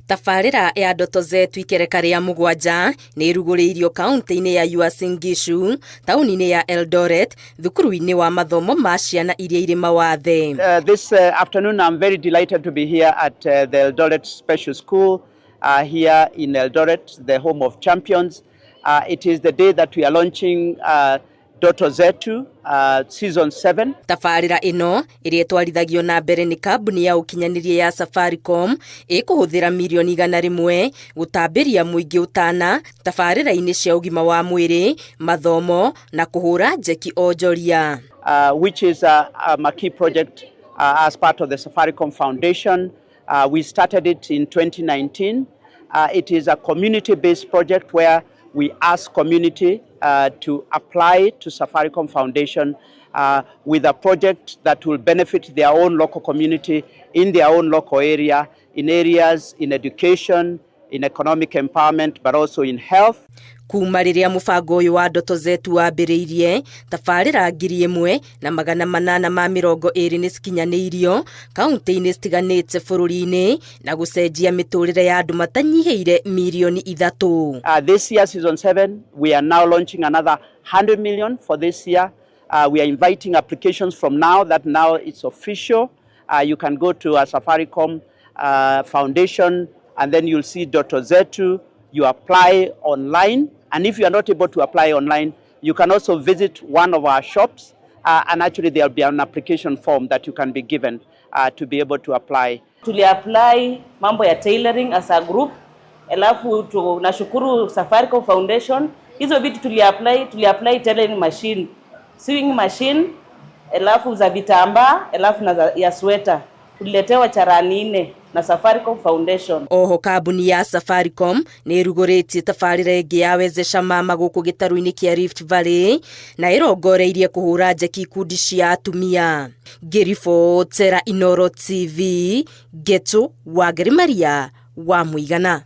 Tabarĩra ya Ndoto Zetu ikereka rĩa mũgwanja nĩ ĩrugũrĩirio kaunti-inĩ ya Uasin Gishu, taũni-inĩ ya Eldoret, thukuru-inĩ wa mathomo ma ciana iria irĩ mawathe. This afternoon, I'm very delighted to be here at the Eldoret Special School here in Eldoret, the home of champions. It is the day that we are launching Ndoto Zetu Season 7. Tabarĩra ĩno ĩrĩa ĩtwarithagio na mbere nĩ kambuni ya ũkinyanĩria ya Safaricom ĩkũhũthĩra mirioni 100 gũtambĩria mũingĩ ũtana tabarĩra-inĩ cia ũgima wa mwĩrĩ, mathomo na kũhũra njeki onjoria. Which is a marquee project as part of the Safaricom Foundation. We started it in 2019. It is a community-based project where we ask community to apply to Safaricom Foundation with a project that will benefit their own local community in their own local area, in areas in education, in economic empowerment, but also in health. Kuma rĩrĩa mũbango ũyũ wa Ndoto Zetu wambĩrĩirie, tabarĩra 1820 nĩ cikinyanĩirio kaunti-inĩ citiganĩte bũrũri-inĩ na gũcenjia mĩtũrĩre ya andũ matanyihĩire mirioni 3. This year, season 7, we are now launching another 100 million for this year. We are inviting applications from now that now it's official. You can go to a Safaricom Foundation and then you'll see Ndoto Zetu. You apply online. And if you are not able to apply online, you can also visit one of our shops and actually there'll be an application form that you can be given to be able to apply. Tuliapply mambo ya tailoring as a group, alafu tunashukuru Safaricom Foundation. Hizo vitu tuliapply tailoring machine, sewing machine, alafu za vitambaa, alafu na ya sweta. Tuliletewa charani nne na Safaricom Foundation. Oho kambuni ya Safaricom nĩ ĩrugũrĩtie tabarĩra ĩngĩ ya Wezesha Mama gũkũ gĩtarũ-inĩ kĩa Rift Valley na ĩrongoreirie kũhũra njeki ikundi cia atumia. Ngĩribotera Inooro TV, Ngetu Wangari Maria wa Mũigana.